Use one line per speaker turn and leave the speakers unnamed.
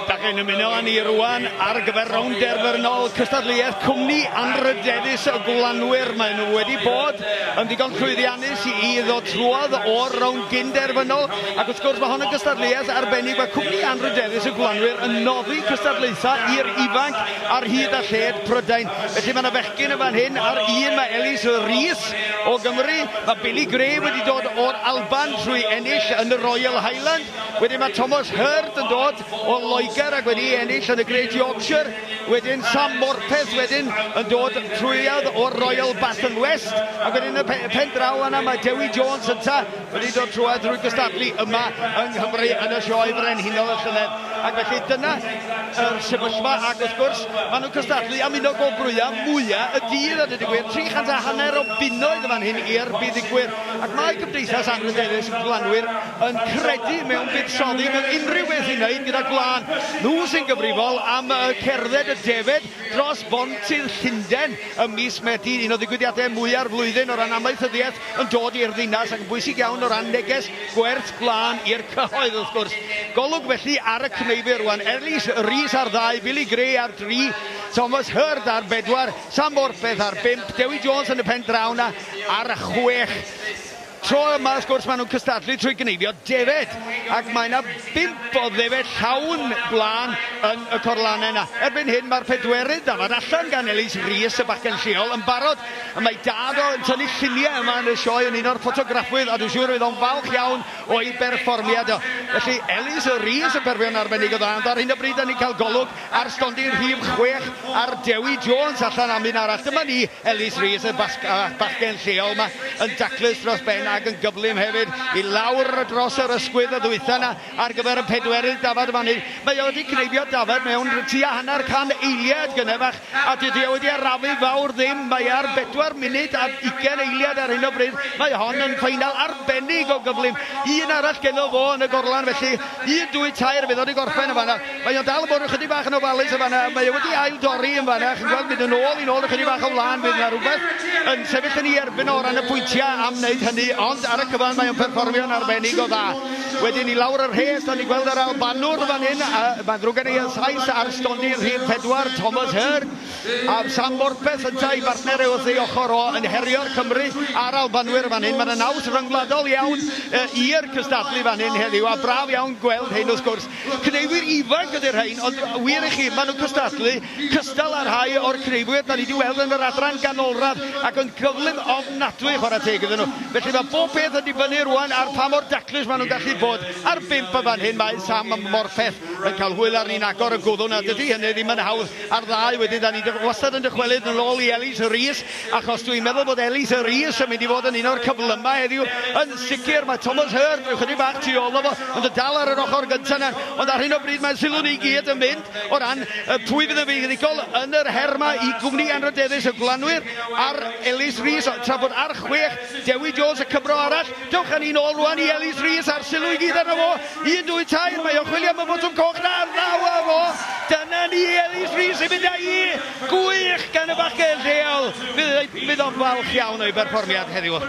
Da chi'n ymuno â ni rwan ar gyfer rownd derfynol cystadleuaeth cwmni anrhydeddus y Gwlanwyr. Maen nhw wedi bod yn ddigon llwyddiannus i ddod trwodd o'r rownd gyn-derfynol, ac wrth gwrs mae hon yn gystadleuaeth arbennig. Mae cwmni anrhydeddus y Gwlanwyr yn noddi cystadlaethau i'r ifanc ar hyd a lled Prydain. Felly mae yna fechgyn yn fan hyn, ar un mae Elis Rees o Gymru, mae Billy Gray wedi dod o'r Alban trwy ennill yn y Royal Highland, Wedyn mae Thomas Hurd yn dod o Loegr ac wedi ennill yn y Great Yorkshire. Wedyn Sam Morpeth wedyn yn dod trwyadd o'r Royal Bath and West. Ac wedyn y pen draw yna mae Dewi Jones ynta wedi dod trwyadd drwy gystadlu yma yng Nghymru yn y Sioe Frenhinol y llynedd. Ac felly dyna yr sefyllfa ac wrth gwrs maen nhw'n cystadlu am un o gwobrwyau mwyaf y dydd a dweud y gwir, 300 a hanner o bunnoedd yn fan hyn i'r buddugwyr. Ac mae Cymdeithas Anrhydeddus Glanwyr yn credu mewn buddsoddi mewn unrhyw beth i wneud gyda gwlân. Nhw sy'n gyfrifol am cerdded y defaid dros bontydd Llundain ym mis Medi, un o ddigwyddiadau mwya'r flwyddyn o ran amaethyddiaeth yn dod i'r ddinas ac yn bwysig iawn o ran neges gwerth gwlân i'r cyhoedd wrth gwrs. Golwg felly ar y cneifwyr rwan, Elis Rees ar ddau, Billy Gray ar dri, Thomas Hurd ar bedwar, Sam Morpeth ar bump, Dewi Jones yn y pen draw 'na ar chwech. Tro yma, wrth gwrs, maen nhw'n cystadlu trwy gneifio defaid, ac mae yna bump o ddefaid llawn gwlân yn y corlannau yna. Erbyn hyn, mae'r pedwerydd dafad allan gan Elis Rees, y bachgen lleol, yn barod. A mae dad o yn tynnu lluniau yma yn y sioe, yn un o'r ffotograffwyr, a dwi'n siŵr fydd o'n falch iawn o'i berfformiad o. Felly, Elis Rees yn perfformio'n arbennig o dda, ond ar hyn o bryd, da ni'n cael golwg ar stondin rhif 6 ar Dewi Jones allan am un arall. Dyma ni, Elis Rees, y bachgen lleol 'ma, yn daclus dros ben ac yn gyflym hefyd i lawr dros yr ysgwydd y ddwytha 'na ar gyfer y pedwerydd dafad yn fan hyn. Mae o wedi cneifio dafad mewn tua hanner can eiliad gynne fach, a dydy o wedi arafu fawr ddim. Mae ar bedwar munud a ugain eiliad ar hyn o bryd. Mae hon yn ffeinal arbennig o gyflym. Un arall genno fo yn y gorlan felly. Un, dwy, tair, fydd o wedi gorffen yn fanna. Mae o'n dal yn bod ychydig bach yn ofalus yn fanna. Mae o wedi ail dorri yn fanna. Chi'n gweld mynd yn ôl i nôl ychydig bach o wlân. Fydd yna rhywbeth yn sefyll yn ei erbyn o ran y pwyntiau am wneud hynny, ond ar y cyfan mae o'n perfformio'n arbennig o dda. Wedyn i lawr y rhes, da ni'n gweld yr Albanwr fan hyn, a mae'n ddrwg gen i y Sais ar stondin rhif 4, Thomas Hurd. A Sam Morpeth yntau, ei bartner e wrth ei ochr o, yn herio'r Cymry a'r Albanwyr fan hyn. Mae yna naws ryngwladol iawn i'r cystadlu fan hyn heddiw, a braf iawn gweld hyn wrth gwrs. Cneifwyr ifanc ydy'r rhain, ond wir i chi, maen nhw'n cystadlu cystal â rhai o'r cneifwyr da ni wedi weld yn yr adran ganolradd, ac yn gyflym ofnadwy, chwarae teg iddyn nhw. Felly mae bob peth yn dibynnu rwan ar pa mor daclus maen nhw'n gallu bod. Ar bump yn fan hyn mae Sam Morpeth yn cael hwyl arni'n agor y gwddw 'na. Dydy hynny ddim yn hawdd. A'r ddau wedyn, da ni wastad yn dychwelyd yn ôl i Elis Rees, achos dwi'n meddwl bod Elis Rees yn mynd i fod yn un o'r cyflymau heddiw. Yn sicr, mae Thomas Hurd rhyw chydig bach tu ôl fo, ond yn dal ar yr ochr gyntaf yna. Ond ar hyn o bryd mae sylw ni gyd yn mynd o ran pwy fydd yn fuddugol yn yr her yma i gwmni anrhydeddus y Gwlanwyr ar Elis Rees, tra bod ar chwech Dewi Jones y Cymro arall. Dewch â ni'n ôl rwan i Elis Rees a'r sylw i gyd arno fo. Un, dwy, tair, mae o'n chwilio am y botwm coch na, ddaw â fo. Dyna ni, Elis Rees yn mynd â hi. Gwych gan y bachgen lleol. Fydd, fydd o'n falch iawn o'i berfformiad heddiw.